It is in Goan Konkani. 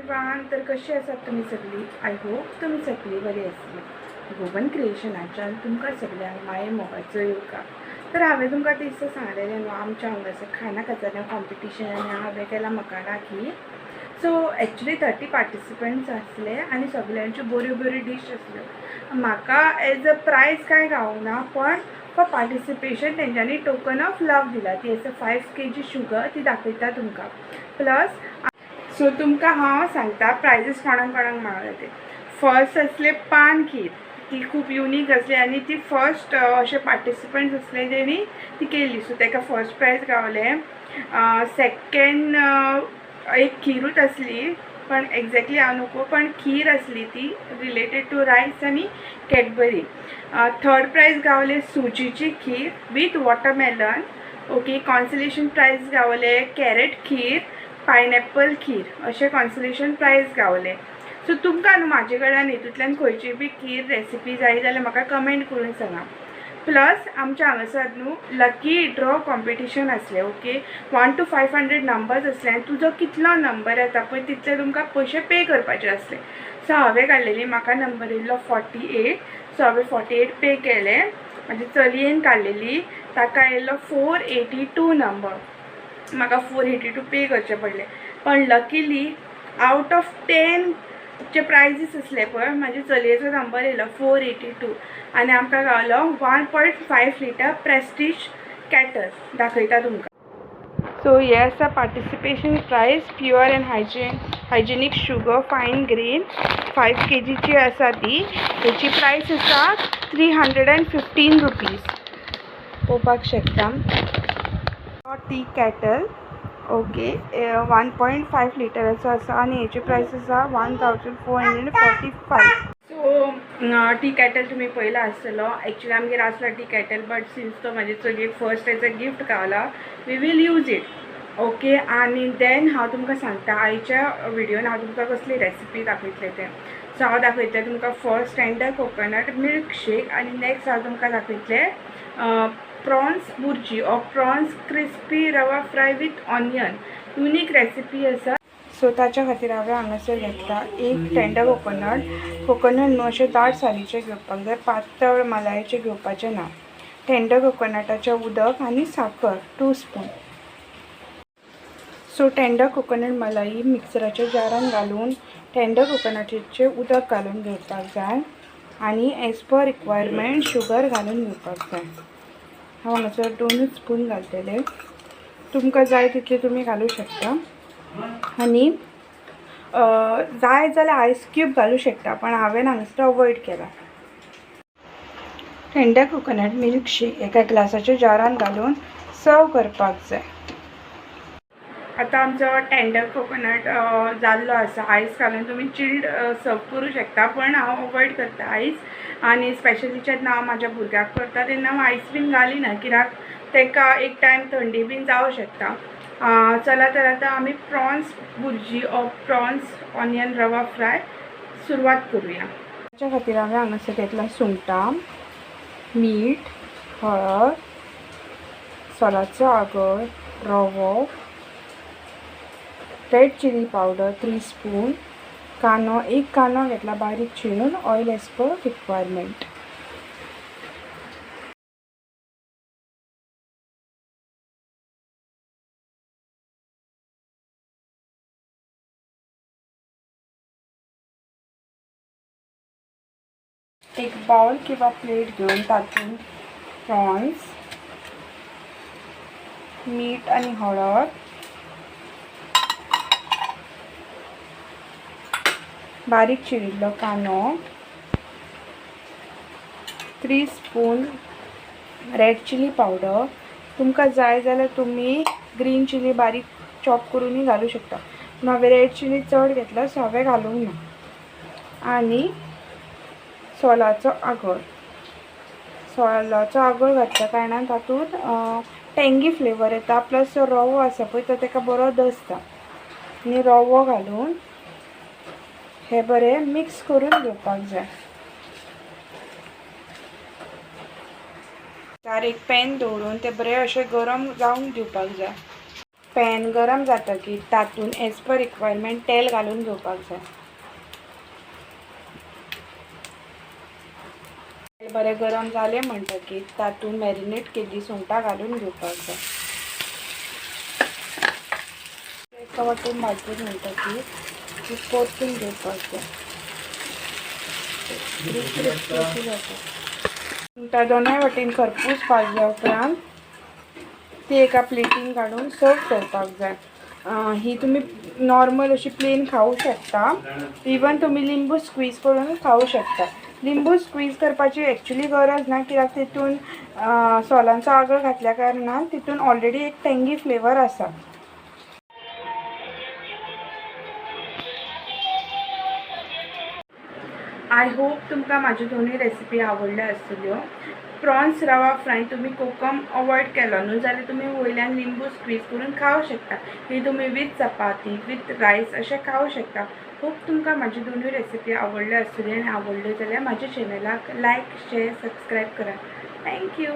एवरीवन, तर कशी आसात तुमी सगळी? I hope तुमी सगळी बरी आसतली. गोवन क्रिएशनाच्यान तुमकां सगळ्यांक माये मोगाचो येवकार. तर हांवें तुमकां ते दिसा सांगलेलें न्हू, आमच्या हांगासर खाना खजाना कॉम्पिटिशन आनी हांवें केलां मखाना खीर. सो एक्चुली 30 पार्टिसिपंट्स आसले आनी सगल्यांच्यो बऱ्यो बऱ्यो डीश आसल्यो. म्हाका एज अ प्रायज कांय गावूंक ना, पण फॉर पार्टिसिपेशन तेंच्यांनी टोकन ऑफ लव दिला. ती आसा 5 kg sugar, ती दाखयता तुमकां. प्लस सो तुमकां हांव सांगता प्रायजीस कोणाक कोणाक मेळ्ळे ते. फर्स्ट आसले पान खीर, ती खूब युनीक आसली आनी ती फर्स्ट अशे पार्टिसिपंट्स आसले तेणी ती केली, सो ताका फर्स्ट प्रायज गावलें. सेकंड एक खीरूच आसली, पण एग्जॅक्टली हांव नको, पण खीर आसली ती रिलेटेड टू रायस आनी कॅडबरी. थर्ड प्रायज गावले सुजीची खीर with watermelon. Okay, consolation prize गावले कॅरेट खीर, पायनॅपल खीर, अशें कॉन्सलेशन प्रायज गावले. सो तुमकां न्हू म्हाजे कडल्यान हितूंतल्यान खंयची बी खीर रेसिपी जाय जाल्यार म्हाका कमेंट करून सांगा. प्लस आमच्या हांगासर न्हू लकी ड्रॉ कॉम्पिटिशन आसलें. ओके, 1 to 500 numbers आसले आनी तुजो कितलो नंबर येता पळय तितले तुमकां पयशे पे करपाचे आसले. सो हांवें काडलेली, म्हाका नंबर येयल्लो 48. सो हांवें 48 पे केले. म्हाजे चलयेन काडलेली, ताका येयल्लो 482 नंबर. म्हाका 482 पे करचे पडले, पण luckily out of 10 J prizes आसले पळय, म्हाजे चलयेचो नंबर येयलो 482 आनी आमकां गावलो 1.5 लिटर प्रेस्टीज कॅटल. दाखयता तुमकां. सो हे आसा participation prize, pure and hygienic sugar fine grain 5 केजीची आसा ती. हेची प्रायस आसा 315 रुपीज. पळोवपाक शकता टी कॅटल. ओके, 1.5 लिटराचो आसा आनी हेची प्रायस आसा 1445. सो टी कॅटल तुमी पळयला आसतलो. एक्चुली आमगेर आसलो टी कॅटल, बट सिन्स तो म्हाजे चलयेक फर्स्ट एज अ गिफ्ट गावला, we will use it. Okay, आनी देन हांव तुमकां सांगता आयच्या विडियोन हांव तुमकां कसली रेसिपी दाखयतलें तें. सो हांव दाखयतलें तुमकां first tender coconut milk shake आनी नेक्स्ट हांव तुमकां दाखयतलें prawns bhurji or prawns crispy rava fry with onion. Unique recipe आसा. सो ताच्या खातीर हांवें हांगासर घेतला एक टेंडर कोकोनट. कोकोनट न्हू अशें दाट सालीचें घेवपाक जाय, पातळ मलायचें घेवपाचें ना. टेंडर कोकोनटाचें उदक आनी साकर 2 स्पून. सो टेंडर कोकोनट मलाई मिक्सराच्या जारान घालून टेंडर कोकोनटाचें उदक घालून घेवपाक जाय आनी एज पर रिक्वायरमेंट शुगर घालून घेवपाक जाय. हांव हांगासर 2 स्पून घालतलें, तुमकां जाय तितले तुमी घालूं शकता. आनी जाय जाल्यार आयस क्यूब घालूं शकता, पण हांवें हांगासर अवॉयड केला. टेंडर कोकोनट मिल्क शेक एका ग्लासाच्या जारान घालून सर्व करपाक जाय. आतां आमचो टेंडर कोकोनट जाल्लो आसा. आयस घालून तुमी चिल्ड सर्व करूं शकता, पण हांव अवॉयड करता आयस. आनी स्पेशली जेन्ना हांव म्हाज्या भुरग्याक करता तेन्ना हांव आयस बीन घालिना, कित्याक ताका एक टायम थंडी बीन जावं शकता. चला तर आतां आमी prawns bhurji or prawns onion rava fry सुरवात करुया. ताच्या खातीर हांवें हांगासर घेतला सुंगटां, मीठ, हळद, सोलाचो आगळ, रवो, रेड चिली पावडर 3 स्पून, कांदो, एक कांदो घेतला बारीक चिरून, ऑयल एज पर रिक्वायरमेंट. एक बाउल किंवा प्लेट घेवन तातूंत प्रॉन्स, मीठ आनी हळद, बारीक चिरिल्लो कांदो, 3 स्पून रेड चिली पावडर. तुमकां जाय जाल्यार तुमी ग्रीन चिली बारीक चॉप करूनय घालूं शकता. पूण हांवें रेड चिली चड घेतला, सो हांवें घालूंक ना. आनी सोलाचो आगळ. सोलाचो आगळ घातल्या कारणान तातूंत टेंगी फ्लेवर येता, प्लस रवो आसा पळय तो ताका बरो दसता. आनी रवो घालून हे बरें मिक्स करून घेवपाक जाय. एक पॅन दवरून ते बरें अशें गरम जावंक दिवपाक जाय. पॅन गरम जातकीर तातूंत एज पर रिक्वायरमेंट तेल घालून घेवपाक जाय. तेल बरें गरम जालें म्हणटकीर तातूंत मॅरिनेट केल्ली सुंगटां घालून घेवपाक जाय. एका वाटेन भाजली म्हणटकीर ती परतून घेवपाक जाय. क्रिस्पी जाता. सुंगटां दोनाय वाटेन खरपूस भाजल्या उपरांत ती एका प्लेटीन काडून सर्व करपाक जाय. ही तुमी नॉर्मल अशी प्लेन खावूं शकता. इवन तुमी लिंबू स्क्वीज करून खावूं शकता. लिंबू स्क्वीज करपाची एक्चुली गरज ना, कित्याक तितून सोलांचो आगळ घातल्या कारणान तितून ऑलरेडी एक टेंगी फ्लेवर आसा. I hope तुमकां म्हाज्यो दोनूय रेसिपी आवडल्यो आसतल्यो. प्रॉन्स रवा फ्राय तुमी कोकम अवॉयड केलो न्हू जाल्यार तुमी वयल्यान लिंबू स्क्वीज करून खावंक शकता. ही तुमी वीथ चपाती, वीथ रायस अशें खावंक शकता. होप तुमकां म्हाज्यो दोनूय रेसिपी आवडल्यो आसतल्यो आनी आवडल्यो जाल्यार म्हाज्या चॅनलाक लायक, शेर, सबस्क्रायब करात. Thank you.